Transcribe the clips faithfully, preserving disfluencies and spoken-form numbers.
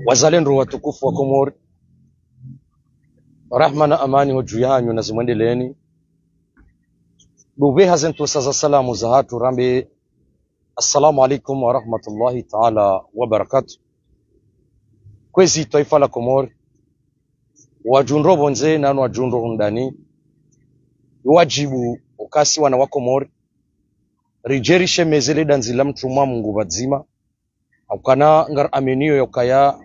Wazalendo watukufu wa Komori, rahma na amani ho juu yahanyu na zimwendeleeni. Ndopvi haze ntsusa za salamu zahatru rambe, assalamu alaikum wa rahmatullahi ta'ala wa barakatuh. Kwezi twaifa la Komori, wadjo ndro pvondze nanu wadjo ndro hundani, iwajibu ukaya si wana wa Komori ridje rishemeze le dandzi la mtrumwa Mungu pvadzima. Haukana ngaraminio yaukaya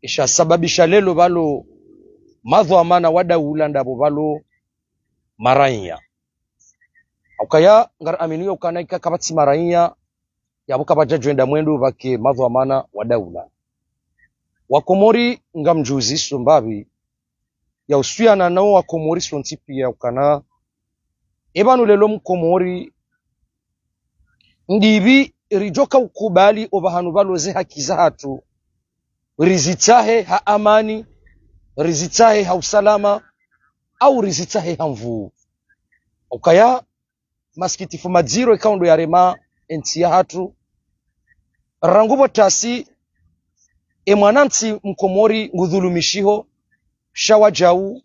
isha sababisha leo pvalo madhwamana wa daula ndapvo pvalo maraiya. Haukaya ngaraminio yaukana ika kapvatsi maraiya, yapvo kapvadjadjo enda mwendo pvwake madhwamana wa daula. Wa Komori ngamdjuziso mbapvi, ya uhusiana nao wa Komori sontsi pia ukana, epvanu leo Mkomori ndipvi ridjoka ukubali opvahanu pvalo ze haki zahatru rizitsahe ha amani, rizitsahe ha usalama, au rizitsahe ha nvuu. Ukaya masikitifu madziro ikao ndo yarema entsi yahatru. Rangu pvo tasi, e mwanantsi Mkomori ngudhulumishiho, sha wadjau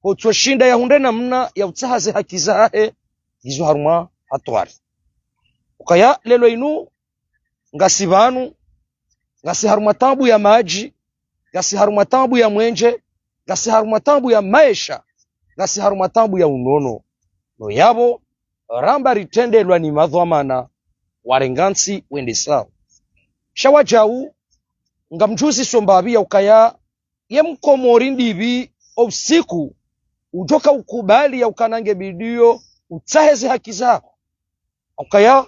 hotsoshinda yahundre namna ya utsaha ze haki zahe, ngizo harumwa hatwari. Ukaya leo inu ngasi pvanu, ngasi harumwa taabu ya madji, ngasi harumwa taabu ya mwenje, ngasi harumwa taabu ya maesha, ngasi harumwa taabu ya unono. No yapvo ramba ritrendelwa ni madhwamana warenga ntsi wendesao. Sha wadjau ngamdjuziso mbapvi yaukaya ye Mkomori ndipvi o usiku udjoka ukubali yaukana nge bidiyo utsahe ze haki zaho. Ukaya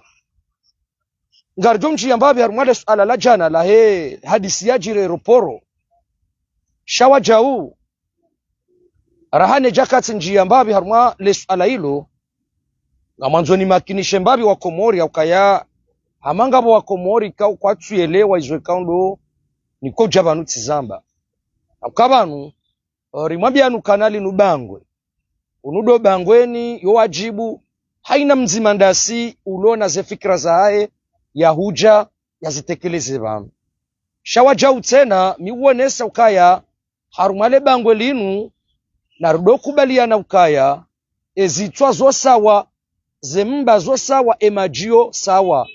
ngaridjo mdjiya mbapvi harumwa le suala la djana lahe hadisi yadjiri aéroport. Sha wadjau raha nedjakatsi ndjiya mbapvi harumwa le suala ilo, ngamwandzo nimakinishe mbapvi wa Komori yaukaya hama ngapvo wa Komori ikao kwatsu yelewa izo ikao ndo nikodja pvanu tsizamba. Hauka pvanu, eh, rimwambianu ukana linu bangwe. Unu ndo bangweni yo wadjibu, haina mdzima ndasi ulo na ze fikira zahahe yahudja yazitekeleze pvanu. Sha wadjau tsena mi uonesa ukaya harumwa le bangwe linu, narudjo kubaliana ukaya ezitswa zo sawa, ze mba zo sawa, e madji yo sawa.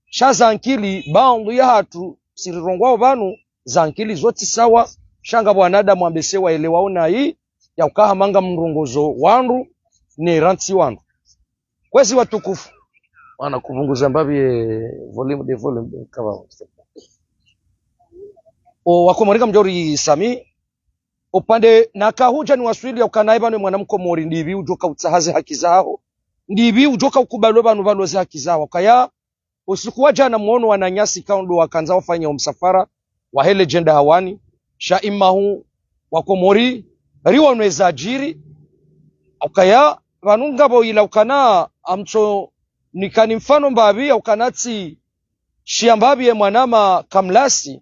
Sha zankili, baadhwi yahatru si rirongwao pvanu, zankili zo tsi sawa. Sha ngapvo wanadamu ambese waelewao nayi yauka hama ngamrongozo wandru ne rantsi wandru. Kwezi watukufu, wana kupvunguza mbapvi ye volume de volume de kaba. O wa Komori ngamdjo ri sami, upande naka hudja niwaswili yaukana epvanu e mwana Mkomori ndipvi udjoka utsaha ze haki zaho, ndipvi udjoka ukubali pvanu pvalo ze haki zaho. Ukaya usiku wa djana mwono wananyasi ikao ndo wakandza wafanye o msafara wahe le djenda hawani, sha imahu wa Komori riwono ezadjiri. Ukaya pvanu ngapvo ila ukana amtso nikani mfano mbapvi yaukana tsi shiya mbapvi ye mwanama Kamlasi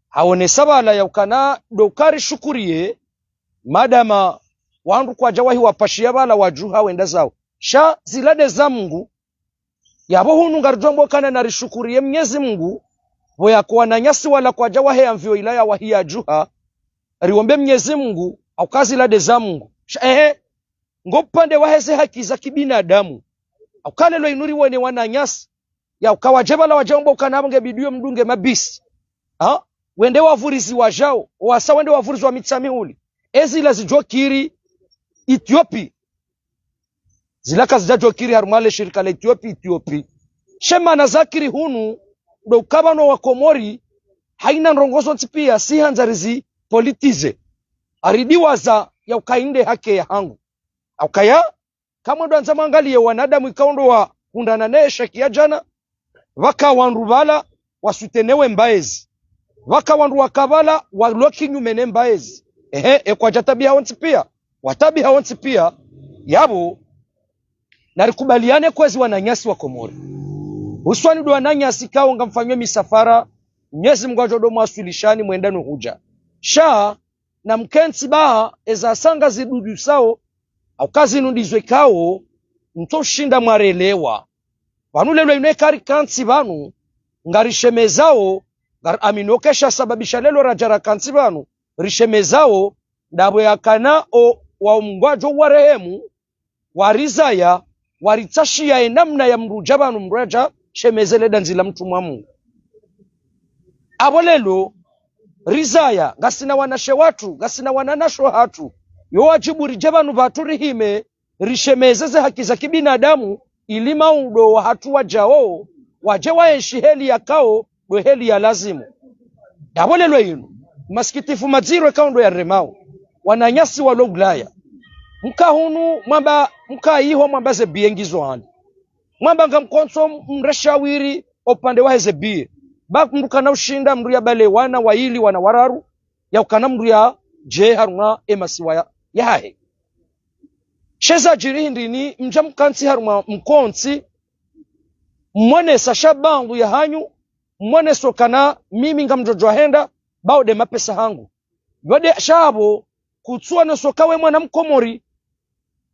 haonesa pvala yaukana ndo kari shukuriye madama wandru kwadja wahi wapashiya pvala wadjuha wenda zao. Sha zila nde za Mungu, yapvo hunu ngaridjo amba ukana narishukuriye Mnyezi Mungu, pvo yako wananyasi wala kwadja wahe ya mvio ila ya wahi yadjuha, riombe Mnyezi Mungu, hauka zila nde za Mungu. Sha, ehe, ngo upande wahe ze haki za kibinadamu. Hauka leo inu riwone wananyasi, yauka wadje pvala wadje wamba ukana apvo nge bidiyo mdunge mabisi. Ha? Wende wavurizi wadjao, wasa wende wavurizi wa Mitsamihuli. Ezila zidjokiri Ethiopie. Zila kazidjadjokiri harumwa le shirika la Ethiopie, Ethiopie. She mana zakiri hunu, ndo ukaya pvanu wa Komori, haina ndrongo zontsi pia, si handza rizi politize. Aridiwaza yauka inde haki yahangu. Haukaya, kamwe ndo andza mwangaliye wanadamu ikao ndo wahundrana ne shaki ya djana, pvaka wandru pvala wasutenewe mbaezi. Pvaka wandru waka pvala walo kinyume ne mbaezi. Ehe, e kwadja tabiha wontsi pia. Watabiha wontsi pia. Yapvo, narikubaliane kwezi wananyasi wa Komori. Huswani ndo wananyasi ikao ngamfanywe misafara, Mnyezi Mungu adjo ndo mwaswilishani mwenda no hudja. Sha, namkentsi pvaha eza sanga zidudusao, hauka zinu ndizo ikao, mtsoshinda mwarelewa. Pvanu leo inu eka rikantsi pvanu, ngarishemezao, Ngari amini okesha sababisha lelo radja rakantsi pvanu, rishemezao, ndapvo yakana o, wa mngwadjo wa rehemu, warizaya, waritsashiya ye namna ya mndru dja pvanu mndru yadja shemeze le dandzi la mtrumwa Mungu. Apvo lelo, rizaya, ngasina wanashe watru, ngasina wananyashe hatru, yo wadjibu ridje pvanu pvatru rihime, rishemeze ze haki za kibinadamu, ili maudo wahatru wadjao, wadje waenshi heli yakao, ndo heli ya lazimu. Ndapvo lelo inu, masikitifu madziro yakao ndo yaremao, wananyasi walo Ulaya. Mka hunu mwamba, mka iho mwamba ze biye ngizo hali. Mwamba ngamkontso mreshawiri opvande wa heze biye. Ba mndru kana ushinda mndru ya bale wana waili wana wararu, ya ukana mndru yadje harumwa emasiwa ya, yahahe. She zadjiri hindrini, mdja mkantsi harumwa mkontsi, mwonesa sha bangu yahanyu, mwonesa ukana mimi ngamdjo djuwa henda, ba wo nde mapesa hangu. Yo nde sha apvo, kutsuwa noso kawe mwana mkomori,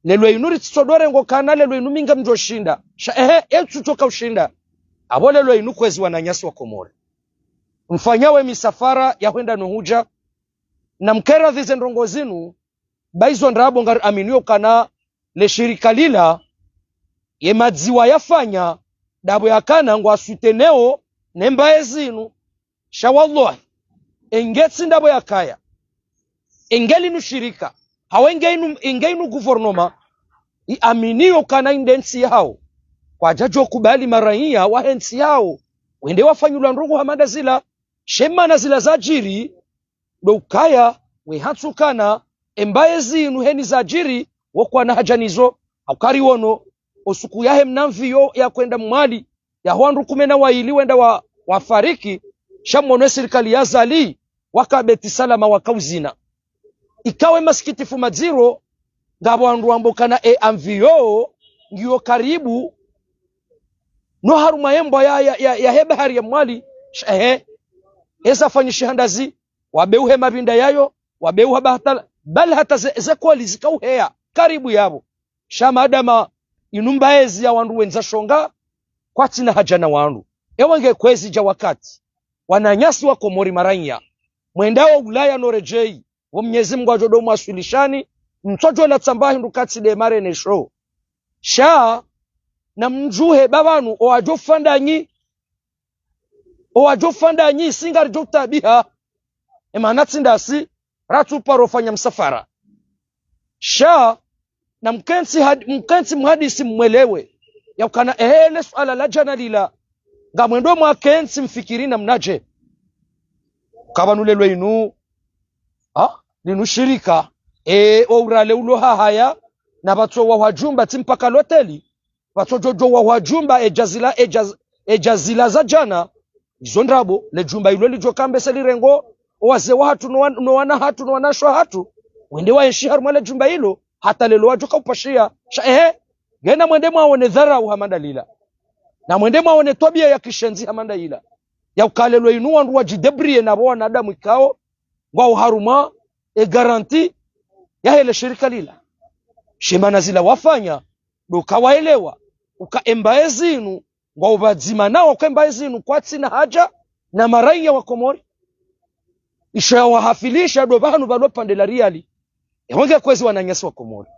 lelo inu ritsitso ndo rengo kana lelo inu mi ngamdjo shinda. Sha, ehe, etsu tsoka ushinda. Apvo lelo inu kwezi wananyasi wa Komori. Mfanyawo emisafara ya hwenda no hudja, na mkeradhi ze ndrongo zinu, ba izo ndrabo ngari aminiyo kana le shirika lila, ye madziwa yafanya, ndapvo yakana ngwa soutenir wo, ne mbaye zinu, sha wallahi, enge tsi ndapvo yakaya, enge linu shirika, hawu enge inu, enge inu gouvernement, i aminiyo kana inde ntsi yahawo, kwadjadjo kubali maraiya wahe ntsi yahawo, wende wafanyilwa ndrongo hama nda zila, she mana zila zadjiri, ndo ukaya, we hatsu kana, embaye zinu heni zadjiri, wo kwana hadja nizo, hawu kari wono, osuku yahe mna mviyo ya kwenda Mwali, ya hwandru kume na waili wenda wa, wafariki, sha mwono esirikali ya Azali, waka Beti Salama waka uzina. Ikawo emasikitifu madziro, ngapvo wandru wambo kana e amviyo, ngiyo karibu, no harumwa yembwa ya, ya, ya, yahe bahari ya Mwali, sha, ehe, eza fanyishiha ndazi, wabeuhe mapvinda yayo, wabeuha bahatala, bali hata ze, ze koli zika uheya, karibu yapvo. Sha madama inu mbaye zi ya wandru wendza shonga, kwatsina hadja na wandru. Ewa nge kwezi dja wakati, wananyasi wa Komori maraiya, mwendao Ulaya no redjeyi, wo Mnyezi Mungu yadjo ndo mwaswilishani, mtsodjo latsa mba hindru katsi nde marenesho. Sha, na mdjuhe ba pvanu, owadjo fandanyi, owadjo fandanyi, si ngaridjo utabiha. Emana tsi ndasi, ratsu paro fanya msafara. Sha, na mkentsi had-, mkentsi mhadisi mwelewe. Ya ukana, ehe, le suala la djana lila. Ngamwendo mwakentsi mfikiri namnadje. Kapvanu lelo inu, ha? Linu shirika. E, o urale ulo hahaya, na pvatso wa hwa djumba tsi mpaka loteli. Pvatso djodjo wa hwa djumba e djazila, e djaz-, e djazila za djana. Izo ndrabo, le djumba ilo lidjo kambese lirengo, o wazee wahatru, no wan-, no wana hatru, no wanashe wahatru. Wende waenshi harumwa le djumba ilo, hata lelo wadjoka upashiya. Sha, ehe, ngena mwende mwaone dharau hama nda lila. Na mwende mwaone twabiya ya kishenzi hama nda ila. Ya uka lelo inu wandru wadjidébrouiller na pvo wanadamu ikao, ngwao harumwa, e garantie, yahe le shirika lila. She mana zila wafanya, ndo uka waelewa, uka embaye zinu, ngwao pvadzima nawo uka embaye zinu kwatsina hadja na maraiya wa Komori. Isho ya wahafilisha ndo pvanu pvalo pvandre la riali. Ewa nge kwezi wananyasi wa Komori.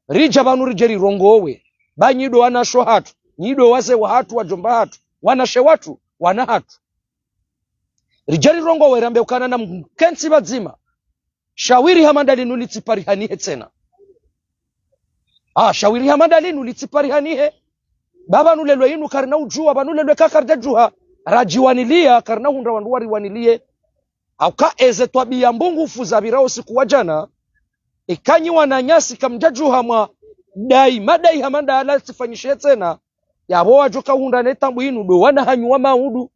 Ridja pvanu ridje rirongowe. Ba nyi ndo wanashe wahatru, nyi ndo wazee wahatru, wadjomba hatru, wanashe watru, wana hatru. Ridje rirongowe rambe ukana na mkentsi pvadzima. Shawiri hama nda linu litsiparihanihe tsena. Ah, shawiri hama nda linu litsiparihanihe. Ba pvanu lelo inu karina udjuwa, pvanu lelo eka karidja djuha. Radjiwaniliya, karina hundra wandru wariwaniliye. Hauka eze twabiya mbungufu zapvira usiku wa djana. Eka nyi wananyasi kamdja djuha mwa dai, madai hama nda yala tsifanyishe tsena. Yapvo wadjoka hundra ne taabu inu ndo wana hanyu wa maudu.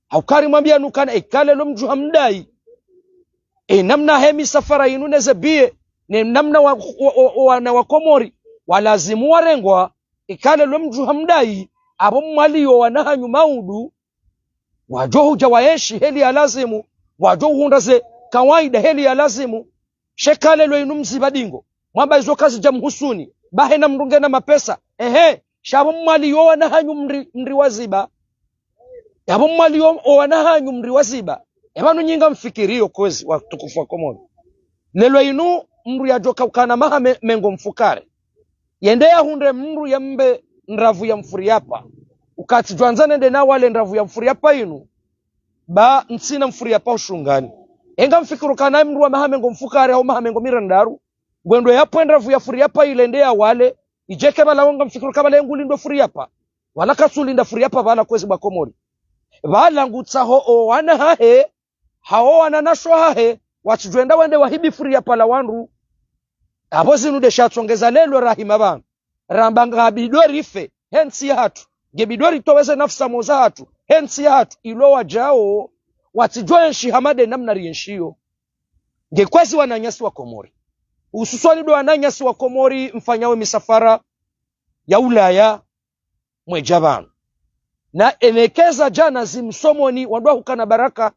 Hauka ri mwambiya nukana eka lelo mdjuha mdai. E namna he misafara inu neze biye, ne namna wa, wa, wa, wana wa Komori, walazimu warengwa, eka lelo mdjuha mdai, apvo mwaliyo wana hanyu maudu, wadjo hudja waenshi heli ya lazimu, wadjo hundra ze kawaida heli ya lazimu, she eka lelo inu mziba dingo. Mwamba izo kazidja mhusuni. Ba hena mndru ngena mapesa. Ehe. Sha apvo mwaliyo wana hanyu mri, mri waziba. Yapvo mwalio owana hanyu mri waziba. Epvanu nyi ngamfikiriyo kwezi watukufu wa Komori. Lelo inu mndru yadjoka ukana maha me-, mengo mfukare. Yende yahundre mndru yambe ndravu ya mfuriyapa. Uka tsidjwandza nende nawale ndravu ya mfuriyapa inu. Ba ntsina mfuriyapa ushungani. Enga mfikiri ukana mndru wa maha mengo mfukare hau maha mengo mirandraru. Ngwendo yapve ndravu ya furiyapa ile yende yawale. Idjeke pvala wo ngamfikiri uka pvala ye ngulindo furiyapa. Wala katsulinda furiyapa pvala kwezi bwa Komori. Pvala ngutsaho owana hahe, hao wananyasho hahe, watsidjwenda wende wahibi furiyapa la wandru. Apvo zinu nde shatsongeza lelo rahima pvanu. Ramba ngabidi rife, he ntsi yahatru. Ngebidi ritowe ze nafsi mo zahatru, he ntsi yahatru. Ilo wadjao, watsidjo enshi hama nde namna rienshiyo. Nge kwezi wananyasi wa Komori. Hususwani ndo wananyasi wa Komori mfanyao misafara ya Ulaya, mwedja pvanu. Na enekeza djana zimsomoni wandru wahukana baraka.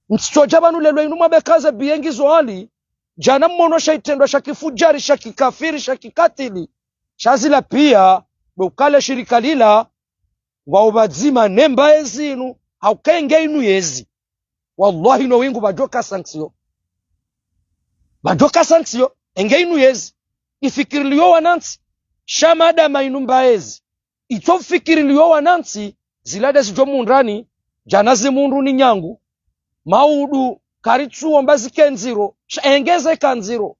Mtsodja pvanu lelo inu mwambe kaze biyengi zoali. Djana mmono sha itrendwa sha kifudjari, sha kikafiri, sha kikatili. Sha zila piya, ndo ukale shirika lila, ngwao pvadzima ne mbaye zinu, hauka enge inu yezi. Wallahi no wingu pvadjoka sanction. Pvadjoka sanction, enge inu yezi. Ifikiriliyo wanantsi, sha madama inu mbaye zi. Itso fikiriliyo wanantsi, zila nde zidjo mundrani, djana zimundru ni nyangu, maudu, karitsuwo mba zike ndziro, sha enge zeka ndziro.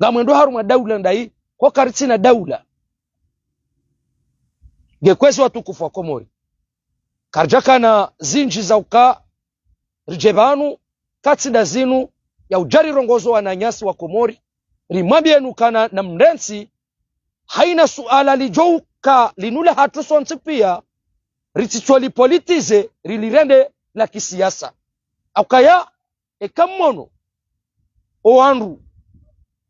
Ngamwendo harumwa daula ndayi, ko karitsina daula. Nge kwezi watukufu wa Komori. Karidjakana zindji za uka ridje pvanu, katsi nda zinu ya udja rirongozo wananyasi wa Komori, rimwambiyeni ukana namrentsi, haina suala lidjo uka linu lahatru sontsi piya, ritsitso lipolitize, rilirende la kisiyasa. Haukaya, eka mmono, owandru,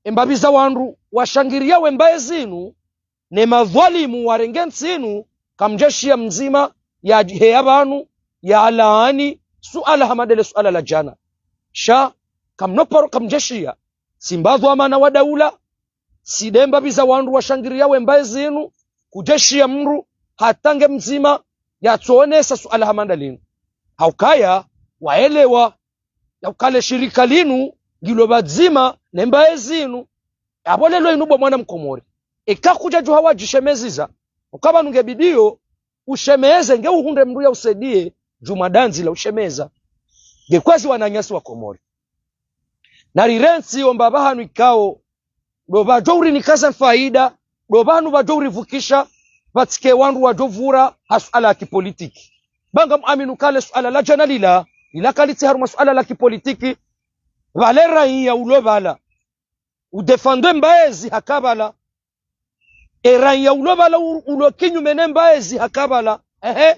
embapvi za wandru, washangiriya we mbaye zinu, ne madhwalimu warenge ntsi inu, kamdjeshiya mdzima, yaheya pvanu, yalaani, suala hama ndele suala la djana. Sha, kamnoparo kamdjeshiya, tsi mba dhwamana wa daula, tsi nde mbapvi za wandru washangiriya we mbaye zinu, kudjeshiya mndru, hata nge mdzima, yatsoonesa suala hama nda linu. Haukaya, waelewa, ya ukale shirika linu, ngilo pvadzima, ne mbaye zinu. Apvo lelo inu bo mwana mkomori. Eka kudjadjuha wadjishemeziza. Uka pvanu nge bidiyo, ushemeze nge uhundre mndru ya usaidiye, djumwa ndandzila ushemeza. Nge kwezi wananyasi wa Komori. Na rirentsi omba pvahanu ikao, ndo pvadjo urinika ze faida, ndo pvanu pvadjo urivukisha, pvatsike wandru wadjo pvura ha suala ya kipolitiki. Ba ngamwamini ukale suala la djana lila, lila kalitsi harumwa suala la kipolitiki, pvale raiya ulo pvala. Udefandwe mbaye zi haka pvala. E raiya ulo pvala u-, ulo kinyume ne mbaye zi haka pvala. Ehe.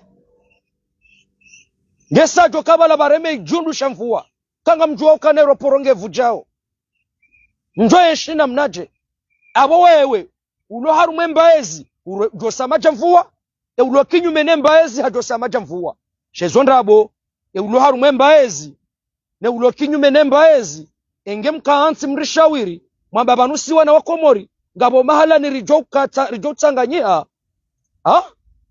Ngesa djo ka pvala pvareme idjundu sha mvua. Ka ngamdjuwa ukana eroporo nge vudjao. Ndjo enshi namnadje. Apvo wewe, ulo harumwa e mbaye zi, uro-, djo samadja mvua. E ulo kinyume ne mbaye zi hadjo samadja mvua. Sha ezo ndrabo, e ulo harumwa e mbaye zi, ne ulo kinyume ne mbaye zi, enge mkaantsi mrishawiri, mwamba pvanu si wana wa Komori, ngapvo mahala ni ridjo ukata, ridjo utsanganyiha. Ha?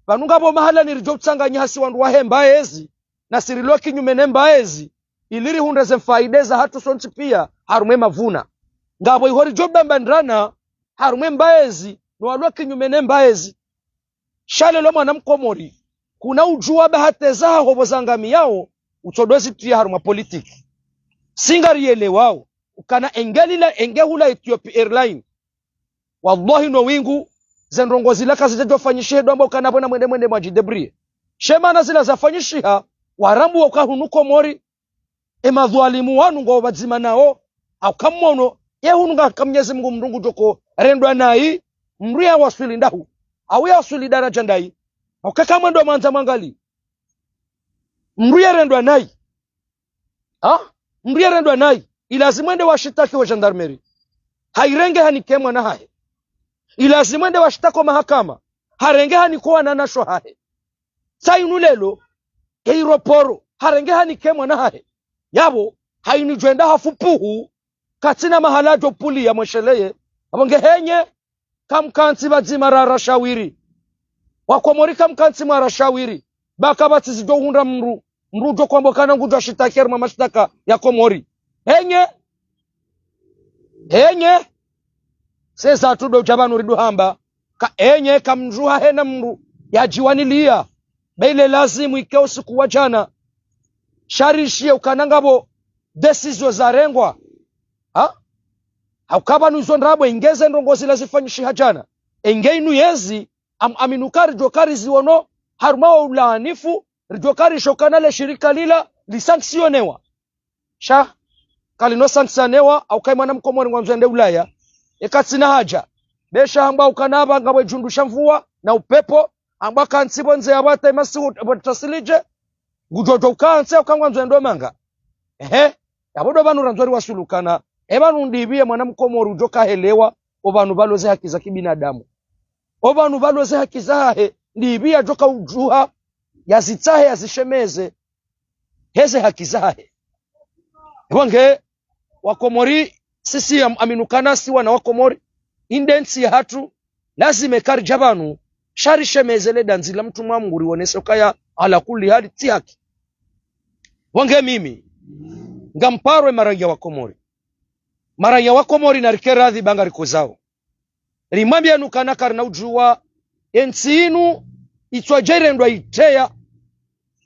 Pvanu ngapvo mahala ni ridjo utsanganyiha si wandru wahe mbaye zi, na si rilo kinyume ne mbaye zi, ili rihundre ze faida zahatru sontsi piya, harumwa e mavuna. Ngapvo iho ridjo bambandrana, harumwa e mbaye zi, no walo kinyume ne mbaye zi. Sha lelo mwana mkomori, kuna udjuwa bahati zahaho pvo zangamiyao, utsodo zitiya harumwa politiki. Si ngariyelewao, ukana enge lila enge hula Ethiopia Airline. Wallahi no wingu, ze ndrongo zila kazidjadjo fanyishiha ndo amba ukana pvwena mwende mwende mwadjidébrouiller. Sha emana zila zafanyishiha, warambuwa uka hunu Komori, e madhwalimu wanu ngwao pvadzima nao, hauka mmono, ye hunu ngaka Mnyezi Mungu mndru ngudjoko rendwa nayi, mndru ya waswili ndahu, au ya waswili daradja ndayi, hauka kamwendo mwandza mwangali. Mndru ya rendwa nayi. Ha? Mndru ya rendwa nayi. Ilazimu ende washitaki ho gendarmerie. Hairenge hanike mwana hahe. Ilazimu ende washitaki ho mahakama. Harenge hanike wananyasho hahe. Sa inu lelo, e aéroport, harenge hanike mwana hahe. Yapvo, haini djwenda hafu puhu, katsina mahala djo puli ya mwesheleye. Apvo nge henye, kamkantsi pvadzima rara shawiri. Wakomori kamkantsi mwara shawiri. Ba kapvatsi zidjo hundra mndru, mndru udjo hwamba ukana ngudjo shitaki harimwa mashtaka ya Komori. Enyi, enyi, seza tu ndo dja pvanu ridjo hamba. Ka enyi kamdjuha hena mndru yadjiwaniliya. Be ile lazimu ike usiku wa djana. Sha rishiye ukana ngapvo décision zarengwa. Ha? Hauka pvanu izo ndrabo inge ze ndrongoo zila zifanyishiha djana. Enge inu yezi, am-, aminu ka ridjo ka riziwono, harumwa wo ulaanifu, ridjo ka risho ukana le shirika lila, lisanksionewa. Sha, kalino sanksionewa, hauka ye mwana mkomori ngwandzo yende Ulaya. Eka katsina haja. Be sha hamba ukana pvanga pvwe djundru sha mvua, na upepvo, hamba kantsi pvondze ya pvwata imasihu, pvwata silidje, ngudjo djo ukantsi, hauka ngwandzo yende Omanga. Ehe, yapvo ndo pvanu randzo riwaswili ukana. E pvanu ndipvi ye mwana mkomori udjo kahelewa, o pvanu pvalo ze haki za kibinadamu. O pvanu pvalo ze haki zahahe, ndipvi yadjo ka udjuha, yazitsahe, yazishemeze, heze haki zahahe. Wange, Wakomori, sisi am-, aminu ukana si wana Wakomori, inde ntsi yahatru, lazima eka ridja pvanu, sha rishemeze le dandzi la mtrumwa Mngu riwonese ukaya ala kulli hali tsi haki. Wange mimi, ngamparo e maranya Wakomori. Maranya Wakomori narike radhi ba ngarikodzao. Rimwambiyani ukana karina udjuwa, entsi inu, itsodje irendwa iteya,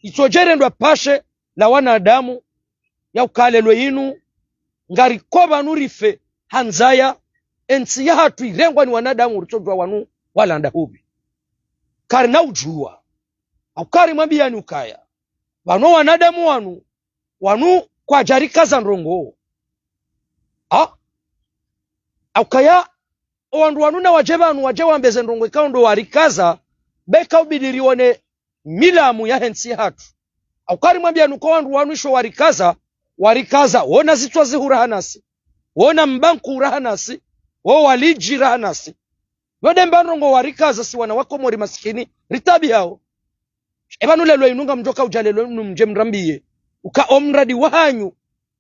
itsodje irendwa pashe la wanadamu, ya uka leo inu, ngariko pvanu rife ha ndzaya, entsi yahatru irengwa ni wanadamu, ritsodjuwa wanu walanda hupvi. Karina udjuwa. Hauka rimwambiyani ukaya. Pvanu wanadamu wanu, wanu kwadjarikaza ndrongoo. Ha? Haukaya, o wandru wanu na wadje pvanu wadje wambe ze ndrongoo ikao ndo warikaza, be ka ubidi riwone milamu yahe ntsi yahatru. Hauka rimwambiyani uka wandru wanu isho warikaza, warikaza, wona zitswa zihura hanasi, wona mbanku hura hanasi, wo walidjira hanasi. Yo nde mba ndrongoo warikaza si wana Wakomori masikini, ritabihao. E pvanu leo inu ngamdjo ka udja leo inu mdje mrambiye. Uka o mradi wahanyu,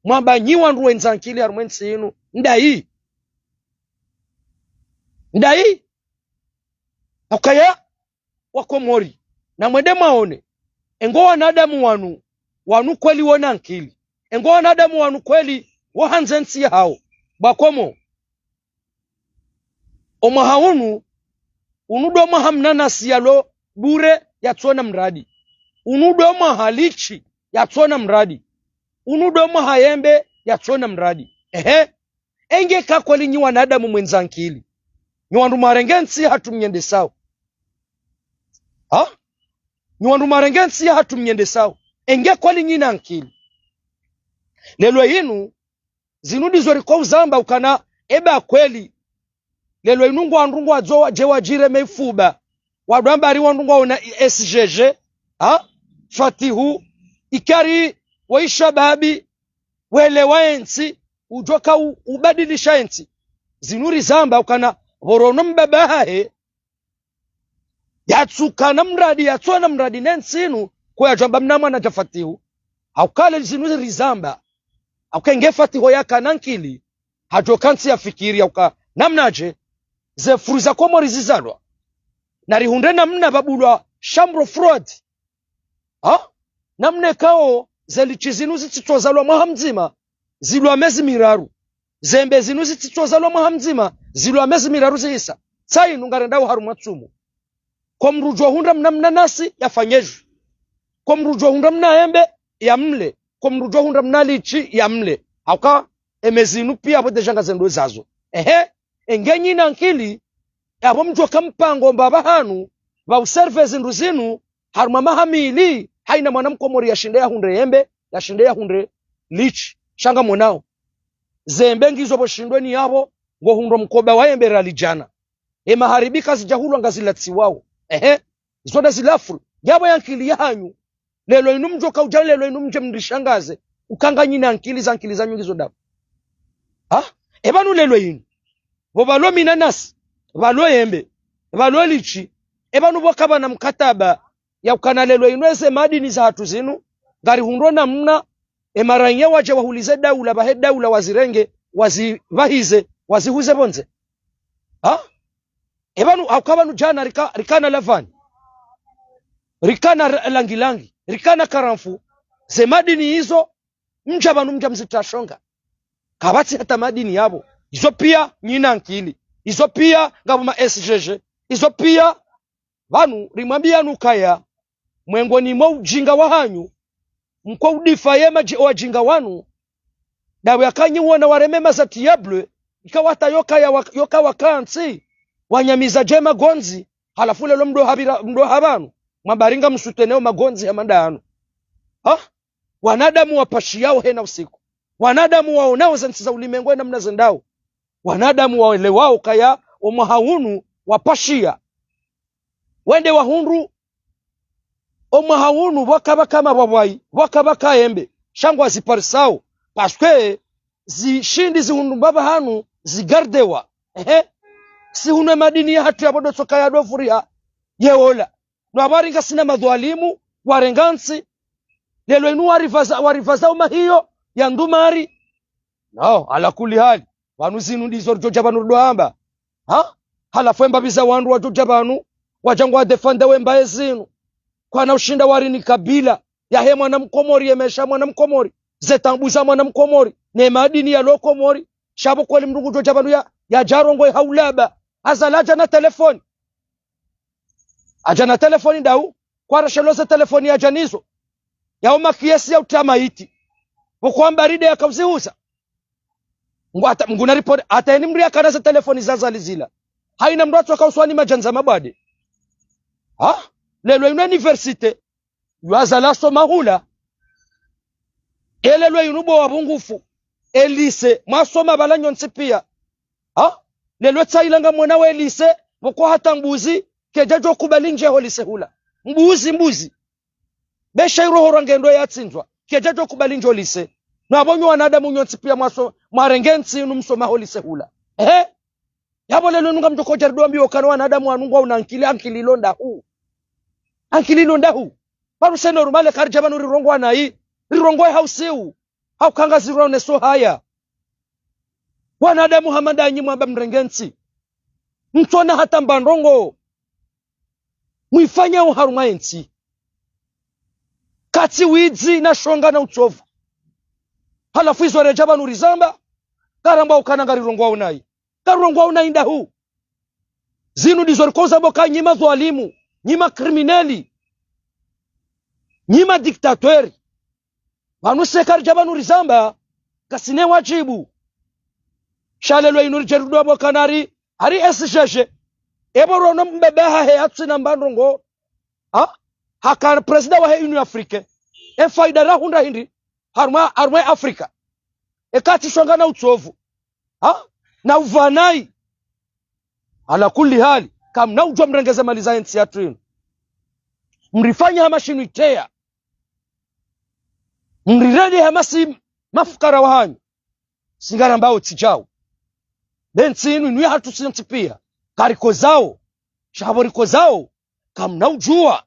mwamba nyi wandru wendza nkili harumwa entsi inu. Ndayi. Ndayi. Haukaya, Wakomori. Na mwende mwaone. Engo wanadamu wanu, wanu kweli wona nkili. Engo wanadamu wanu kweli, wo handze ntsi yahao. Bwa Komori. Omwaha unu, unu ndo mwaha mnanasi yalo bure yatsona mradi. Unu ndo mwaha litchi yatsona mradi. Unu ndo mwaha yembe yatsona mradi. Ehe, enge ka kweli nyi wanadamu mwendza nkili. Nyi wandru mwarenge ntsi yahatru mnyendesao. Ha? Nyi wandru mwarenge ntsi yahatru mnyendesao. Enge kweli nyi na nkili. Leo inu, zinu ndizo riko uzamba ukana eba kweli. Leo inu ngwandru ngwadzo wadje wadjire meifuba. Wandru amba ari wandru ngwaona S G G. Ha? Fatihu. Ikari wa ishababi. Welewa entsi. Udjo ka u-, ubadilisha entsi. Zinu rizamba ukana pvorono mbaba hahe. Yatsukana mradi, yatsona mradi ne ntsi inu, ko yadjwamba mna mwana dja Fatihu. Hauka le zinu rizamba. Hauka enge Fatihu yakana nkili. Hadjo kantsi yafikiri yauka namnadje, ze fruits za Komori zizalwa. Na rihundre namna pvabulwa chambre froide. Ha? Namna ikao, ze litchi zinu zitsitsozalwa mwaha mdzima, zilwa mezi miraru. Zembe zinu zitsitsozalwa mwaha mdzima, zilwa mezi miraru zihisa. Tsi inu ngarendao harumwa tsumu. Ko mndru udjo hundra mna mnanasi yafanye jus. Ko mndru udjo hundra mna embe yamle. Ko mndru udjo hundra mna litchi yamle. Hauka, emezi inu piya pvo déjà ngazendo zazo. Ehe, enge nyi na nkili, yapvo mdjo ka mpango mbapvi hanu, pva userve zindru zinu, harumwa maha mili, haina mwana Mkomori yashinde yahundre embe, yashinde yahundre litchi, sha ngamonao. Zembe ngizo pvo shindweni yapvo, ngohundro mkoba wa embe riali djana. E magharibi kazidjahulwa ngazilatsiwao. Ehe, izo nda zila fruit. Yapvo ya nkili yahanyu. Leo inu mdjo ka udja leo inu mdje mrishangaze. Uka nganyi na nkili za nkili zanyu ngizo ndapvi. Ha? E pvanu leo inu. Pvo pvalo minanasi, pvalo embe, pvalo litchi, e pvanu pvo kapvana mkataba, yaukana leo inu eze madini zahatru zinu, ngarihundro namna, e maranya wadje wahulize daula, pvahe daula wazirenge, wazipvahize, wazihuze pvondze. Ha? E pvanu, hauka pvanu djana rika-, rikana lavani. Rikana r-, langilangi, rikana karamfu, ze madini izo, mdja pvanu mdja mzitra shonga. Kapvatsi hata madini yapvo. Izo pia nyina nkili. Izo pia ngapvo ma S G G. Izo pia pvanu rimwambiyanu ukaya, mwengoni mwa ujinga wahanyu, mko udifa ye madji-, wajinga wanu, ndawe akanyi wona wareme mazati ya bleu, ikao hata yoka ya wak-, yoka wakantsi, wanyamiza dje magondzi, halafu lelo mdo hapvira, mdo hapvanu, mwabaringa msuteneo magondzi ya mandano. Ha? Wanadamu wapashiyao hena usiku. Wanadamu waonao ze ntsi za ulimengu ena mna zendao. Wanadamu waelewao ukaya omwaha unu wapashiya. Wende wahundru, omwaha unu pvwaka pvwaka mapvwapvwayi, pvwaka pvwaka embe, sha ngwaziparisao, parce que zishindi zihundru mbapvi hanu zigardewa. Ehe. Si hunu emadini yahatru yapvo ndo tsoka yadovuriha, yeola. No apvwari ngasina madhwalimu, warenga ntsi, lelo inu waripvaza, waripvaza umahiyo, ya ndumari. No, ala kulli hali. Pvanu zinu ndizo ridjodja pvanu ridjo amba. Ha? Halafu embapvi za wandru wadjodja pvanu, wadja ngwadefanda wembaye zinu. Kwana ushinda wari ni kabila, yahe mwana mkomori, yemesha mwana mkomori, ze taabu za mwana mkomori, ne madini yalo Komori, sha pvo kweli mndru ngudjodja pvanu ya, yadja rongowe ha ulaba. Azali hadja na telefoni. Hadja na telefoni ndau, kwarashelo ze telefoni yadja nizo. Yao makiyesi ya utra maiti. Pvoko amba ride yakauzihuza. Ngu hata, nguna ripoti, hata eni mndru yakana ze telefoni za Azali zila. Haina mndru atsoka uswani madjandza mabwade. Ha? Lelo inu université, yo Azali asoma hula. E lelo inu bo wapvungufu. E lycée, mwasoma pvala nyontsi pia. Ha? Lelo tsaila ngamwona we lycée, pvoko hata mbuzi, kedjadjo kubali ndje ho lycée hula. Mbuzi, mbuzi. Be sha irohorwa ngendo yatsindzwa, kedjadjo kubali ndje ho lycée. No apvo nyi wanadamu nyontsi pia mwaso-, mwarenge ntsi inu msoma ho lycée hula. Ehe? Yapvo lelo nunga mdjo kodja ridjo ambiwa ukana wanadamu wanu ngwauna ankili, ankili ilo ndahu. Ankili ilo ndahu. Pvanu c'est normal karidja pvanu rirongowa nayi, rirongowe ha usiu. Hauka ngazirioneso haya. Wanadamu hama ndanyi mwamba mrenge ntsi. Mtsona hata mba ndrongo mwifanyao harumwa yentsi. Katsi widzi na shonga na utsovu. Halafu izo redja pvanu rizamba, karamba ukana ngarirongowa unayi. Karirongowa unayi ndahu. Zinu ndizo rikoza pvoka nyi madhwalimu, nyi makrimineli, nyi madiktateri. Pvanu se karidja pvanu rizamba, ngasina wajibu. Sha lelo inu ridje rudwa pvoka nari, hari S G G. Epvo rono mbaba hahe yatsina mba ndrongo. Ha? Haka président wahe Union Africaine. E faida rahundra hindri, harumwa, harumwa Afrika. E katsi shonga na utsovu. Ha? Na uvanayi. Ala kulli hali, kamna udjuwa mrengeze mali za yentsi yatru inu. Mrifanye hama shinu iteya. Mrirende hama si mafukara wahanyu. Singarambao tsi djau. Be ntsi inu inu yahatru si ntsi pia. Karikozao. Sha pvo rikozao. Kamna udjuwa.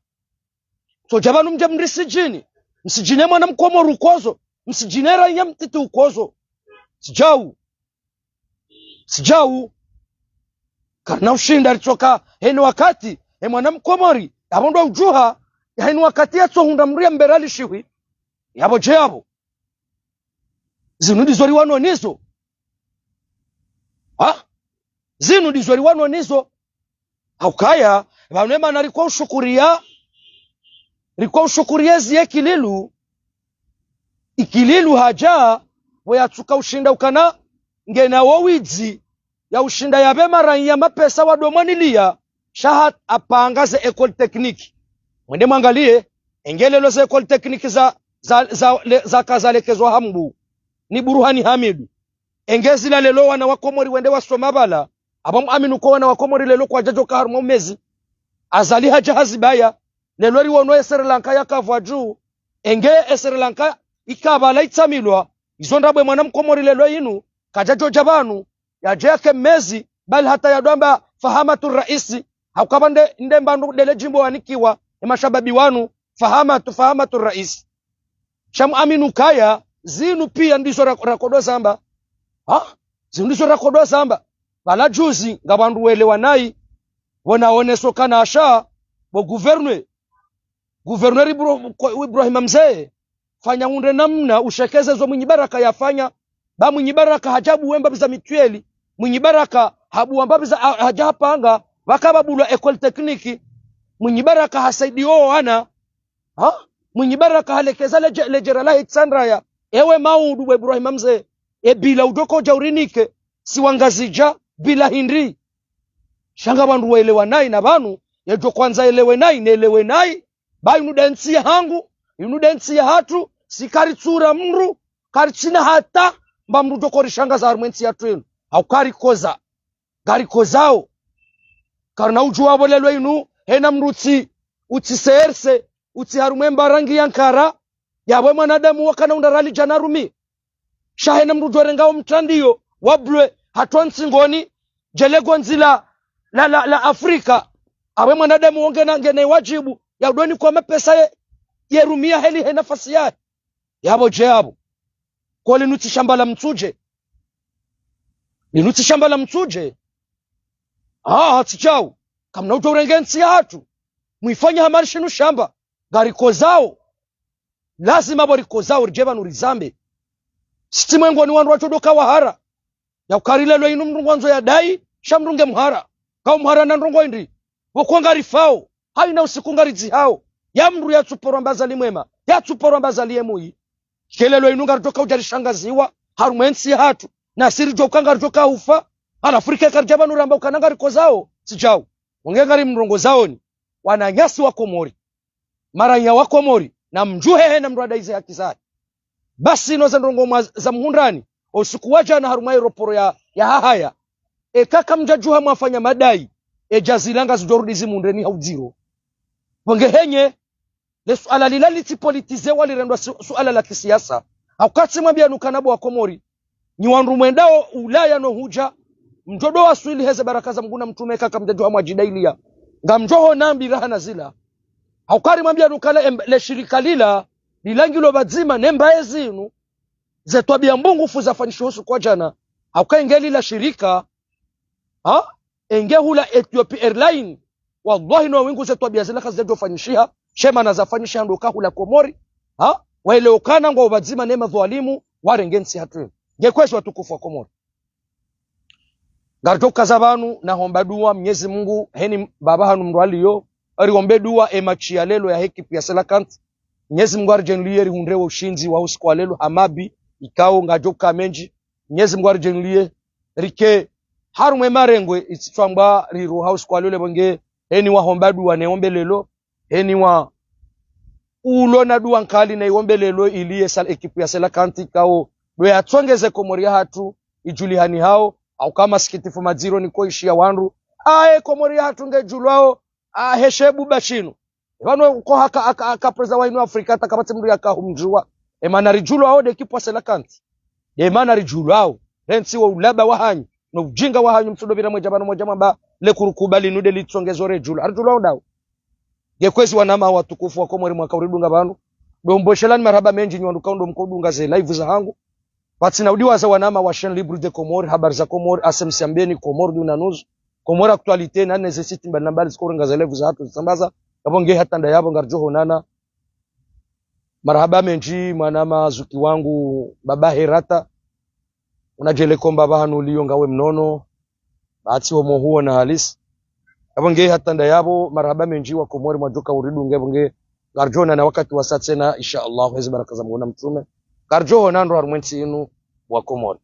Tsodja pvanu mdje mrisijini. Msijine mwana mkomori ukozo. Msijine raiya mtiti ukozo. Tsi djau. Tsi djau. Karina ushinda ritsoka heni wakati, e mwana mkomori, yapvo ndo udjuha, heni wakati yatsohundra mndru ya mbera lishihwi. Yapvo dje yapvo. Zinu ndizo riwanonizo. Ha? Zinu ndizo riwanonizo. Haukaya, pvanu emana riko ushukuriya, riko ushukuriya ezi ye Ikililu, Ikililu hadja, pvo yatsuka ushinda ukana, ngena wo widzi, ya ushinda yapve maraiya mapesa wadomwaniliya, sha ha apanga ze école technique. Mwende mwangaliye, enge lelo ze école technique za, za, za, le, zaka zalekezwa hambu, ni Buruhani Hamidu. Enge zila lelo wana wa Komori wende wasoma pvala, apvo mwamini uka wana wa Komori lelo kwadjadjoka harumwa umezi. Azali hadja hazibaya, lelo riwono e Sri Lanka yakapvwa dju, enge e Sri Lanka ikapvala itsamilwa, izo ndrabo e mwana mkomori lelo inu, kadjadjodja pvanu, yadje yake mezi, bali hata yadwamba fahamatu raisi, haukapva nde, nde mbandru ndele djimbo wanikiwa, e mashababi wanu, fahamatu, fahamatu raisi. Sha mwamini ukaya, zinu pia ndizo ra-, rakodo zamba. Ha? Zinu ndizo rakodo zamba. Pvala juzi, nga wandru welewa nayi, wona oneso kana asha, bo gouverneur, Gouverneur Ibro-, ko-, Ibrahima Mze, fanya hundre namna ushekeze zo Mwinyi Baraka yafanya. Ba Mwinyi Baraka hadja buwa mbapvi za mutuelle. Mwinyi Baraka habuwa mbapvi za, ha-, hadja hapanga, pvaka pvabulwa école technique. Mwinyi Baraka hasaidiya wo wana. Ha? Mwinyi Baraka halekeza ledje-, ledjera lahe Itsandraya. Ewe maudu bo Ibrahima Mze. E bila udjo kodja urinike. Si Wangazidja, bila hindri. Sha nga wandru waelewa nayi na pvanu, yedjo hwandza elewe nayi, nelewe nayi. Ba inu nde ntsi yahangu, inu nde ntsi yahatru, si karitsura mndru, karitsina hata, mba mndru djo korishangaza harumwa entsi yahatru inu. Hau karikoza, ngarikozao. Karina udjuwa pvo lelo inu, hena mndru utsi, utsi serse, utsi harumwa emba rangi ya nkara, yapvo mwanadamu wakana unda rali djana rumi. Sha hena mndru djo rengao mtrandiyo, wa bleu, hatwa ntsingoni, djele gondzi la, la, la, la Afrika. Apvo mwanadamu wo ngena, ngena wadjibu, ya udoni kwa mapesa ye, ye rumiya heli he nafasi yahe. Yapvo dje yapvo. Ko linu tsi shamba la mtsudje. Linu tsi shamba la mtsudje. Ah, tsi djau. Kamna udjo urenge ntsi yahatru. Mwifanya hama ri shinu shamba. Ngarikozao. Lazima pvo rikozao ridje pvanu rizambe. Sitsi mwengoni wandru watsodjoka wahara. Ya ukari lelo inu mndru ngwandzo yadai, sha mndru nge mhara. Ngau mhara na ndrongo hindri. Pvoko ngarifao, hayina usiku ngaridzihao. Ya mndru yatsuporwa mba zali mwema, yatsuporwa mba zali ye mwi. Sha lelo inu ngaridjoka udja rishangaziwa, harumwa entsi yahatru. Na si ridjoka ngaridjoka ufa, halafu rike karidja pvanu ramba ukana ngarikozao, tsi djau. Wonge ngari mrongozaoni, wananyasi wa Komori. Maranya wa Komori, na mdjuhe hena mndru adai ze haki zahe. Basi no ze ndrongo mwa za mhundrani, o usiku wa djana harumwa aéroport ya, ya Hahaya. Eka kamdjadjuha mwafanya madai, e djazila ngazidjo rudi zimhundreni ha udziro. Pvonge henye, le suala lila litsi politize wa lirendwa su-, suala la kisiasa. Hauka tsi mwambia nukana bo wa Komori. Nyi wandru mwendao Ulaya no hudja, mdjo do waswili heze baraka za Mngu na mtrume eka kamdjadjuha mwadjidailiya. Ngamdjo hona mbi raha na zila. Hauka ri mwambia nukana em-, le shirika lila, lilangilo pvadzima ne mbaye zinu, ze twabiya mbovu zafanyishiha usiku wa djana. Hauka enge lila shirika, ha? Enge hula Ethiopia Airline. Wallahi no wingu ze twabiya zila kazidjofanyishiha. She mana zafanyishiha ndo kahula Komori. Ha? Waelewa ukana ngwao pvadzima ne madhwalimu, warenge ntsi yahatru. Nge kwezi watukufu wa Komori. Ngaridjo ukaza pvanu, na homba dua, Mnyezi Mungu, heni baba hanu mndru aliyo, riombe dua e match ya lelo ya ekipu ya Cœlacanthes. Mnyezi Mungu aridjaanliye rihundre wo ushindzi wa usiku wa lelo, hama mbi, ikao, ngadjo uka mendji. Mnyezi Mungu aridjaanliye, rike, harumwa e marengwe, itsitswamba riruha usiku wa lelo, pvonge, heni wahomba dua, ne ombe lelo, heni wa ulo na dua nkali na iombe lelo ili ye Cœl-, ekipu ya Cœlacanthes ikao, ndo yatsongeze Komori yahatru, idjulihani hao, hauka masikitifu madziro niko ishiya wandru. Aye Komori yahatru nge djulwao, ahe shebu bashinu. Pvanu ko haka, haka, haka preza wa inu Afrika, hata kapvatsi mndru yaka humdjuwa. E mana ridjulwao nde ekipu wa Cœlacanthes. Nde mana ridjulwao. Rentsi wo ulaba wahanyu. No ujinga wahanyu mtsudo pvira mwedja pvanu mwedja mwamba le kurukuba linu nde litsongezo redjulwa. Aridjulwao ndao. Nge kwezi wanama watukufu wa Komori mwaka uridunga pvanu. Ndo mbweshelani marahaba mendji nyi wandru kao ndo mkodunga ze live zahangu. Pvatsina udiwaza wanama wa Chaîne Libre de Comores, Habari za Comores, A S M C Ambeni, Comores Duna News, Comores Actualité, na ne ze site mbali na mbali ziko urenga ze live zahatru zisambaza. Yapvo nge hata ndayapvo ngaridjo honana. Marahaba mendji, mwanama zuki wangu, baba Herata. Unadjele komba pvahanu uliyo ngawe mnono. Bahatsi homo huona halisi. Yapvo nge hata ndayapvo, marahaba mendji wa Komori mwadjoka uridunga, yapvo nge ngaridjo honana wakati wasa tsena, insha Allah, hezi baraka za Mngu na mtrume. Ngaridjo honana ndo harumwa entsi inu wa Komori.